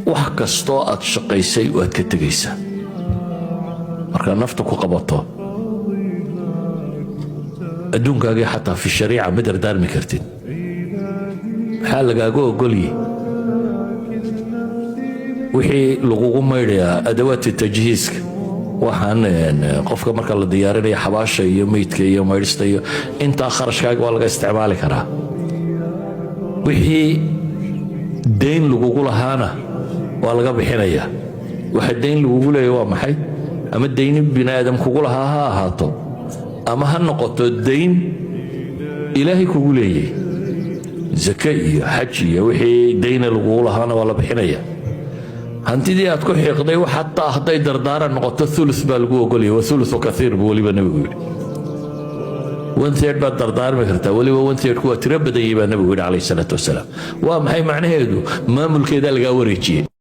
Wax kastoo aad shaqaysay waad ka tegaysaa markaa nafta ku qabato. Adduunkaagii xataa fi shariica ma dardaarmi kartid. Maxaa lagaaga ogolyihi? Wixii lagugu maydhayaa, adawaadka tajhiiska, waxaan qofka marka la diyaarinaya, xabaasha iyo meydka iyo maydhista iyo intaa, kharashkaaga waa laga isticmaali karaa. Wixii dayn lagugu lahaana waa laga bixinayaa. Waxa dayn lagugu leeya waa maxay? Ama dayni bini aadam kugu lahaa ha ahaato, ama ha noqoto dayn Ilaahay kugu leeyay, zake iyo xaj iyo wixii dayna lagugu lahaana waa la bixinaya. Hantidii aad ku xiiqday, xataa hadday dardaaran noqoto, ulu baa lagu ogolaya. والثلث كثير buu weliba Nebigu yidhi. One third baad dardaarmi kartaa. Weliba one thirdku waa tiro badanyay baa Nebigu yidhi, calayhi salaatu wasalaam. Waa maxay macnaheedu? Maamulkeedaa lagaa wareejiyey.